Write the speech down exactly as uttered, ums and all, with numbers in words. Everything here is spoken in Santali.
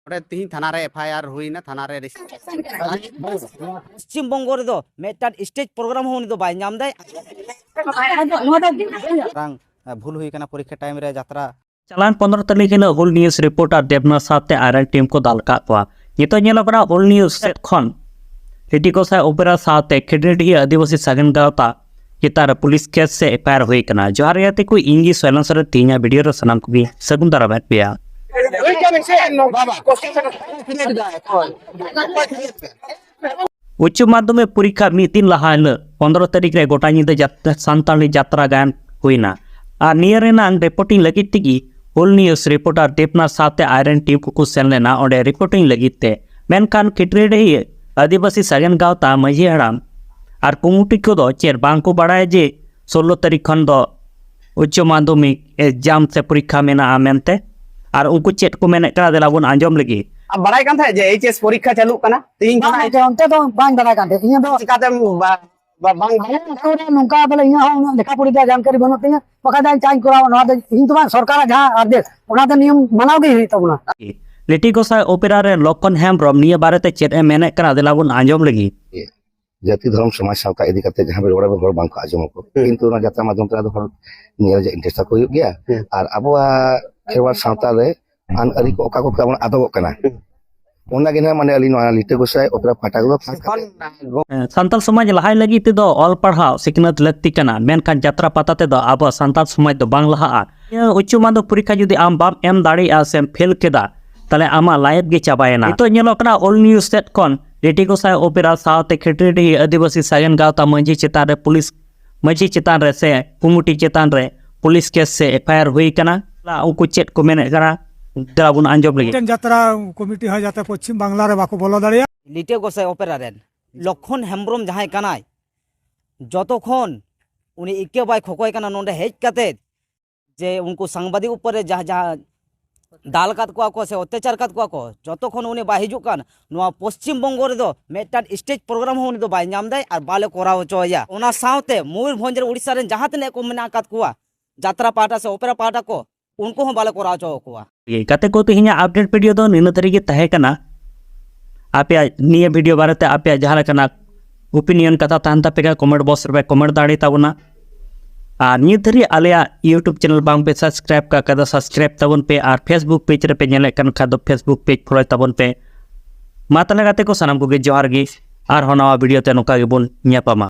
ᱚᱸᱰᱮ ᱛᱤᱦᱤᱧ ᱛᱷᱟᱱᱟ ᱨᱮ ᱮᱯᱷ ᱟᱭ ᱟᱨ ᱦᱩᱭᱱᱟ, ᱛᱷᱟᱱᱟ ᱨᱮ ᱨᱮᱡᱤᱥᱴᱟᱨ᱾ ᱯᱚᱥᱪᱤᱢ ᱵᱚᱝᱜᱚ ᱨᱮᱫᱚ ᱢᱤᱫᱴᱟᱝ ᱥᱴᱮᱡᱽ ᱯᱨᱳᱜᱨᱟᱢ ᱦᱚᱸ ᱩᱱᱤ ᱫᱚ ᱵᱟᱭ ᱧᱟᱢ ᱫᱟᱭ᱾ ᱢᱟᱨᱟᱝ, ᱮ, ᱵᱷᱩᱞ ᱦᱩᱭ ᱠᱟᱱᱟ ᱯᱚᱨᱤᱠᱠᱷᱟ ᱴᱟᱭᱤᱢ ᱨᱮ ᱡᱟᱛᱨᱟ᱾ ᱪᱟᱞᱟᱣᱮᱱ ᱯᱚᱱᱨᱚ ᱛᱟᱹᱨᱤᱠᱷ ᱦᱤᱞᱳᱜ ᱦᱩᱞ ᱱᱤᱭᱩᱡᱽ ᱨᱤᱯᱳᱨᱴᱟᱨ ᱫᱮᱵᱽᱱᱟᱛᱷ ᱥᱟᱶᱛᱮ ᱟᱡᱨᱮᱱ ᱴᱤᱢ ᱠᱚ ᱫᱟᱞ ᱠᱟᱜ ᱠᱚᱣᱟ᱾ ᱱᱤᱛᱚᱜ ᱧᱮᱞᱚᱜ ᱠᱟᱱᱟ ᱦᱩᱞ ᱱᱤᱭᱩᱡᱽ ᱥᱮᱫ ᱠᱷᱚᱱ ᱞᱤᱴᱤ ᱜᱚᱸᱥᱟᱭ ᱚᱯᱮᱨᱟ ᱥᱟᱶᱛᱮ ᱠᱷᱮᱰᱨᱮᱰᱤᱦᱤ ᱟᱹᱫᱤᱵᱟᱹᱥᱤ ᱥᱟᱜᱮᱱ ᱜᱟᱶᱛᱟ ᱪᱮᱛᱟᱱ ᱨᱮ ᱯᱩᱞᱤᱥ ᱠᱮᱥ ᱥᱮ ᱮᱯᱷ ᱟᱭ ᱟᱨ ᱦᱩᱭ ᱠᱟᱱᱟ᱾ ᱡᱚᱦᱟᱨ ᱜᱮ ᱜᱟᱛᱮ ᱠᱚ, ᱤᱧ ᱜᱮ ᱥᱚᱭᱞᱚᱱ ᱥᱚᱨᱮᱱ᱾ ᱛᱮᱦᱮᱧᱟᱜ ᱵᱷᱤᱰᱤᱭᱳ ᱨᱮ ᱥᱟᱱᱟᱢ ᱠᱚᱜᱮ ᱥᱟᱹᱜᱩᱱ ᱫᱟᱨᱟᱢᱮᱫ ᱯᱮᱭᱟ᱾ ᱩᱪᱪᱚ ᱢᱟᱫᱽᱫᱷᱚᱢᱤᱠ ᱯᱚᱨᱤᱠᱠᱷᱟ ᱢᱤᱫ ᱫᱤᱱ ᱞᱟᱦᱟ ᱦᱤᱞᱳᱜ ᱯᱚᱱᱨᱚ ᱛᱟᱹᱨᱤᱠᱷ ᱨᱮ ᱜᱚᱴᱟ ᱧᱤᱫᱟᱹ ᱡᱟᱛ-, ᱥᱟᱱᱛᱟᱲᱤ ᱡᱟᱛᱨᱟ ᱜᱟᱭᱟᱱ ᱦᱩᱭᱱᱟ᱾ ᱟᱨ ᱱᱤᱭᱟᱹ ᱨᱮᱱᱟᱜ ᱨᱤᱯᱳᱨᱴᱤᱝ ᱞᱟᱹᱜᱤᱫ ᱛᱮᱜᱮ ᱦᱩᱞ ᱱᱤᱭᱩᱡᱽ ᱨᱤᱯᱳᱨᱴᱟᱨ ᱫᱤᱯᱱᱟᱛᱷ ᱥᱟᱶᱛᱮ ᱟᱡᱨᱮᱱ ᱴᱤᱢ ᱠᱚᱠᱚ ᱥᱮᱱ ᱞᱮᱱᱟ ᱚᱸᱰᱮ ᱨᱤᱯᱳᱨᱴᱤᱝ ᱞᱟᱹᱜᱤᱫ ᱛᱮ᱾ ᱢᱮᱱᱠᱷᱟᱱ ᱠᱷᱮᱴᱨᱮᱰᱤᱦᱤ ᱟᱹᱫᱤᱵᱟᱹᱥᱤ ᱥᱟᱜᱮᱱ ᱜᱟᱶᱛᱟ ᱢᱟᱹᱡᱷᱤ ᱦᱟᱲᱟᱢ ᱟᱨ ᱠᱚᱢᱤᱴᱤ ᱠᱚᱫᱚ ᱪᱮᱫ ᱵᱟᱝ ᱠᱚ ᱵᱟᱲᱟᱭᱟ ᱡᱮ ᱥᱳᱞᱞᱳ ᱛᱟᱹᱨᱤᱠᱷ ᱠᱷᱚᱱ ᱫᱚ ᱩᱪᱪᱚ ᱢᱟᱫᱽᱫᱷᱚᱢᱤᱠ ᱮᱠᱡᱟᱢ ᱥᱮ ᱯᱚᱨᱤᱠᱠᱷᱟ ᱢᱮᱱᱟᱜᱼᱟ ᱢᱮᱱᱛᱮ? ᱟᱨ ᱩᱱᱠᱩ ᱪᱮᱫ ᱠᱚ ᱢᱮᱱᱮᱫ ᱠᱟᱱᱟ, ᱫᱮᱞᱟ ᱵᱚᱱ ᱟᱸᱡᱚᱢ ᱞᱮᱜᱮ᱾ ᱟᱢ ᱵᱟᱲᱟᱭ ᱠᱟᱱ ᱛᱟᱦᱮᱸᱫ ᱡᱮ ᱮᱭᱤᱪ ᱮᱥ ᱯᱚᱨᱤᱠᱠᱷᱟ ᱪᱟᱹᱞᱩᱜ ᱠᱟᱱᱟ ᱛᱮᱦᱤᱧ ᱵᱟᱝ, ᱠᱷᱚᱱᱟᱜ? ᱜᱚᱢᱠᱮ, ᱚᱱᱛᱮ ᱫᱚ ᱵᱟᱹᱧ ᱵᱟᱲᱟᱭ ᱠᱟᱱ ᱛᱟᱦᱮᱸᱫ᱾ ᱤᱧ ᱫᱚ ᱪᱤᱠᱟᱛᱮᱢ ᱵᱟ-, ᱵᱟ-, ᱵᱟᱝ ᱵᱟᱲᱟᱭ? ᱟᱞᱮ ᱟᱹᱛᱩ ᱨᱮ ᱱᱚᱝᱠᱟ ᱵᱚᱞᱮ ᱤᱧᱟᱹᱜ ᱦᱚᱸ ᱩᱱᱟᱹᱜ ᱞᱮᱠᱷᱟ ᱯᱚᱲᱟ ᱨᱮᱭᱟᱜ ᱡᱟᱱᱠᱟᱨᱤ ᱵᱟᱹᱱᱩᱜ ᱛᱤᱧᱟᱹ, ᱵᱟᱠᱷᱟᱡ ᱫᱚ ᱤᱧ ᱪᱟᱧ ᱠᱚᱨᱟᱣᱟ᱾ ᱱᱚᱣᱟ ᱫᱚ ᱤᱧ ᱫᱚ ᱵᱟᱝ, ᱥᱚᱨᱠᱟᱨᱟᱜ ᱡᱟᱦᱟᱸ ᱟᱨᱫᱮᱥ, ᱚᱱᱟ ᱫᱚ ᱱᱤᱭᱚᱢ ᱢᱟᱱᱟᱣ ᱜᱮ ᱦᱩᱭᱩᱜ ᱛᱟᱵᱚᱱᱟ᱾ ᱞᱤᱴᱤ ᱜᱚᱸᱥᱟᱭ ᱚᱯᱮᱨᱟ ᱨᱮ ᱞᱚᱠᱠᱷᱚᱱ ᱦᱮᱢᱵᱨᱚᱢ ᱱᱤᱭᱟᱹ ᱵᱟᱨᱮᱛᱮ ᱪᱮᱫ ᱮ ᱢᱮᱱᱮᱫ ᱠᱟᱱᱟ, ᱫᱮᱞᱟ ᱵᱚᱱ ᱟᱸᱡᱚᱢ ᱞᱮᱜᱮ᱾ ᱡᱟᱹᱛᱤ ᱫᱷᱚᱨᱚᱢ ᱥᱚᱢᱟᱡᱽ ᱥᱟᱶᱛᱟ ᱤᱫᱤ ᱠᱟᱛᱮ ᱡᱟᱦᱟᱸ ᱵᱮᱲ ᱵᱟᱲᱟ ᱦᱚᱲ ᱵᱟᱝ ᱠᱚ ᱟᱸᱡᱚᱢ ᱟᱠᱚ, ᱦᱩᱸ᱾ ᱠᱤᱱᱛᱩ ᱚᱱᱟ ᱡᱟᱛᱨᱟ ᱢᱟᱫᱽᱫᱷᱚᱢ ᱛᱮ ᱟᱫᱚ ᱦᱚᱲ ᱧᱮᱞ ᱨᱮᱭᱟᱜ ᱤᱱᱴᱟᱨᱮᱥᱴ ᱛᱟᱠᱚ ᱦᱩᱭᱩᱜ ᱜᱮᱭᱟ᱾ ᱦᱩᱸ᱾ ᱟᱨ ᱟᱵᱚᱣᱟᱜ ᱠᱷᱮᱨᱣᱟᱲ ᱥᱟᱶᱛᱟ ᱨᱮ ᱟᱹᱱ ᱟᱹᱨᱤ ᱠᱚ ᱚᱠᱟ ᱠᱚ ᱛᱟᱵᱚᱱ ᱟᱫᱚᱜᱚᱜ ᱠᱟᱱᱟ, ᱦᱩᱸ᱾ ᱚᱱᱟ ᱜᱮ ᱱᱟᱦᱟᱜ ᱢᱟᱱᱮ ᱟᱹᱞᱤᱧ ᱱᱚᱣᱟ ᱞᱤᱴᱟᱹ ᱜᱚᱸᱥᱟᱭ ᱚᱯᱮᱨᱟ ᱯᱟᱦᱴᱟ ᱠᱚᱫᱚ ᱠᱷᱟᱥ ᱠᱟᱛᱮ ᱥᱟᱱᱛᱟᱲ ᱥᱚᱢᱟᱡᱽ ᱞᱟᱦᱟᱭ ᱞᱟᱹᱜᱤᱫ ᱛᱮᱫᱚ ᱚᱞ ᱯᱟᱲᱦᱟᱣ ᱥᱤᱠᱷᱱᱟᱹᱛ ᱞᱟᱹᱠᱛᱤ ᱠᱟᱱᱟ, ᱢᱮᱱᱠᱷᱟᱱ ᱡᱟᱛᱨᱟ ᱯᱟᱛᱟ ᱛᱮᱫᱚ ᱟᱵᱚᱣᱟᱜ ᱥᱟᱱᱛᱟᱲ ᱥᱚᱢᱟᱡᱽ ᱫᱚ ᱵᱟᱝ ᱞᱟᱦᱟᱜᱼᱟ᱾ ᱱᱤᱭᱟᱹ ᱩᱪᱪᱚ ᱢᱟᱫᱽᱫᱷᱚᱢᱤᱠ ᱯᱚᱨᱤᱠᱠᱷᱟ ᱡᱩᱫᱤ ᱟᱢ ᱵᱟᱢ ᱮᱢ ᱫᱟᱲᱮᱭᱟᱜᱼᱟ ᱥᱮᱢ ᱯᱷᱮᱞ ᱠᱮᱫᱟ, ᱛᱟᱦᱞᱮ ᱟᱢᱟᱜ ᱞᱟᱭᱤᱯᱷ ᱜᱮ ᱪᱟᱵᱟᱭᱮᱱᱟ᱾ ᱱᱤᱛᱚᱜ ᱧᱮᱞᱚᱜ ᱠᱟᱱᱟ ᱚᱞ ᱱᱤᱭᱩᱡᱽ ᱥᱮᱫ ᱠᱷᱚᱱ ᱞᱤᱴᱤ ᱜᱚᱸᱥᱟᱭ ᱚᱯᱮᱨᱟ ᱥᱟᱶᱛᱮ ᱠᱷᱮᱴᱨᱮᱰᱤᱦᱤ ᱟᱹᱫᱤᱵᱟᱹᱥᱤ ᱥᱟᱜᱮᱱ ᱜᱟᱶᱛᱟ ᱢᱟᱹᱡᱷᱤ ᱪᱮᱛᱟᱱ ᱨᱮ ᱯᱩᱞᱤᱥ, ᱢᱟᱹᱡᱷᱤ ᱪᱮᱛᱟᱱ ᱨᱮ ᱥᱮ ᱠᱚᱢᱤᱴᱤ ᱪᱮᱛᱟᱱ ᱨᱮ ᱯᱩᱞᱤᱥ ᱠᱮᱥ ᱥᱮ ᱮᱯᱷ ᱟᱭ ᱟᱨ ᱦᱩᱭ ᱠᱟᱱᱟ᱾ ᱩᱱᱠᱩ ᱪᱮᱫ ᱠᱚ ᱢᱮᱱᱮᱫ ᱠᱟᱱᱟ, ᱫᱮᱞᱟ ᱵᱚᱱ ᱟᱸᱡᱚᱢ ᱞᱮᱜᱮ᱾ ᱢᱤᱫᱴᱮᱱ ᱡᱟᱛᱨᱟ ᱠᱚᱢᱤᱴᱤ ᱦᱚᱸ ᱡᱟᱛᱮ ᱯᱚᱪᱷᱤᱢ ᱵᱟᱝᱞᱟ ᱨᱮ ᱵᱟᱠᱚ ᱵᱚᱞᱚ ᱫᱟᱲᱮᱭᱟᱜ᱾ ᱞᱤᱴᱟᱹ ᱜᱚᱸᱥᱟᱭ ᱚᱯᱮᱨᱟ ᱨᱮᱱ ᱞᱚᱠᱠᱷᱚᱱ ᱦᱮᱢᱵᱨᱚᱢ ᱡᱟᱦᱟᱸᱭ ᱠᱟᱱᱟᱭ, ᱡᱚᱛᱚ ᱠᱷᱚᱱ ᱩᱱᱤ ᱤᱠᱟᱹ ᱵᱟᱭ ᱠᱷᱚᱠᱚᱭ ᱠᱟᱱᱟ ᱱᱚᱰᱮ ᱦᱮᱡ ᱠᱟᱛᱮ ᱡᱮ ᱩᱱᱠᱩ ᱥᱟᱝᱵᱟᱫᱤᱠ ᱩᱯᱚᱨ ᱨᱮ ᱡᱟᱦᱟᱸ, ᱡᱟᱦᱟᱸ ᱫᱟᱞ ᱠᱟᱫ ᱠᱚᱣᱟ ᱠᱚ ᱥᱮ ᱚᱛᱛᱟᱪᱟᱨ ᱠᱟᱫ ᱠᱚᱣᱟ ᱠᱚ, ᱡᱚᱛᱚ ᱠᱷᱚᱱ ᱩᱱᱤ ᱵᱟᱭ ᱦᱤᱡᱩᱜ ᱠᱟᱱ, ᱱᱚᱣᱟ ᱯᱚᱥᱪᱤᱢ ᱵᱚᱝᱜᱚ ᱨᱮᱫᱚ ᱢᱤᱫᱴᱟᱝ ᱥᱴᱮᱡᱽ ᱯᱨᱳᱜᱨᱟᱢ ᱦᱚᱸ ᱩᱱᱤ ᱫᱚ ᱵᱟᱭ ᱧᱟᱢ ᱫᱟᱭ ᱟᱨ ᱵᱟᱞᱮ ᱠᱚᱨᱟᱣ ᱦᱚᱪᱚ ᱟᱭᱟ᱾ ᱚᱱᱟ ᱥᱟᱶᱛᱮ ᱢᱚᱭᱩᱨᱵᱷᱚᱸᱡᱽ ᱨᱮ ᱩᱲᱤᱥᱥᱟ ᱨᱮᱱ ᱡᱟᱦᱟᱸ ᱛᱤᱱᱟᱹᱜ ᱠᱚ ᱢᱮᱱᱟᱜ ᱟᱠᱟᱫ ᱠᱚᱣᱟ, ᱡᱟᱛᱨᱟ ᱯᱟᱦᱴᱟ ᱥᱮ ᱚᱯᱮᱨᱟ ᱯᱟᱦᱴᱟ ᱠᱚ, ᱩᱱᱠᱩ ᱦᱚᱸ ᱵᱟᱞᱮ ᱠᱚᱨᱟᱣ ᱦᱚᱪᱚ ᱟᱠᱚᱣᱟ᱾ ᱜᱟᱛᱮ ᱠᱚ, ᱛᱮᱦᱮᱧᱟᱜ ᱟᱯᱰᱮᱴ ᱵᱷᱤᱰᱤᱭᱳ ᱫᱚ ᱱᱤᱱᱟᱹ ᱫᱷᱟᱹᱨᱤᱡ ᱜᱮ ᱛᱟᱦᱮᱸ ᱠᱟᱱᱟ᱾ ᱟᱯᱮᱭᱟᱜ ᱱᱤᱭᱟᱹ ᱵᱷᱤᱰᱤᱭᱳ ᱵᱟᱨᱮᱛᱮ ᱟᱯᱮᱭᱟᱜ ᱡᱟᱦᱟᱸ ᱞᱮᱠᱟᱱᱟᱜ ᱳᱯᱤᱱᱤᱭᱚᱱ ᱠᱟᱛᱷᱟ ᱛᱟᱦᱮᱱ ᱛᱟᱯᱮ ᱠᱷᱟᱱ ᱠᱚᱢᱮᱱᱴ ᱵᱚᱠᱥ ᱨᱮᱯᱮ ᱠᱚᱢᱮᱱᱴ ᱫᱟᱲᱮ ᱛᱟᱵᱚᱱᱟ᱾ ᱟᱨ ᱱᱤᱛ ᱫᱷᱟᱹᱨᱤᱡ ᱟᱞᱮᱭᱟᱜ ᱤᱭᱩᱴᱩᱵᱽ ᱪᱮᱱᱮᱞ ᱵᱟᱝ ᱯᱮ ᱥᱟᱵᱥᱠᱨᱟᱭᱤᱵ ᱠᱟᱜ ᱠᱷᱟᱡ ᱫᱚ ᱥᱟᱵᱥᱠᱨᱟᱭᱤᱵ ᱛᱟᱵᱚᱱ ᱯᱮ, ᱟᱨ ᱯᱷᱮᱥᱵᱩᱠ ᱯᱮᱡᱽ ᱨᱮᱯᱮ ᱧᱮᱞᱮᱫ ᱠᱟᱱ ᱠᱷᱟᱡ ᱫᱚ ᱯᱷᱮᱥᱵᱩᱠ ᱯᱮᱡᱽ ᱯᱷᱚᱞᱳᱭ ᱛᱟᱵᱚᱱ ᱯᱮ᱾ ᱢᱟ ᱛᱟᱦᱚᱞᱮ ᱜᱟᱛᱮ ᱠᱚ, ᱥᱟᱱᱟᱢ ᱠᱚᱜᱮ ᱡᱚᱦᱟᱨ ᱜᱮ, ᱟᱨᱦᱚᱸ ᱱᱟᱣᱟ ᱵᱷᱤᱰᱤᱭᱳ ᱛᱮ ᱱᱚᱝᱠᱟ ᱜᱮᱵᱚᱱ ᱧᱟᱯᱟᱢᱟ᱾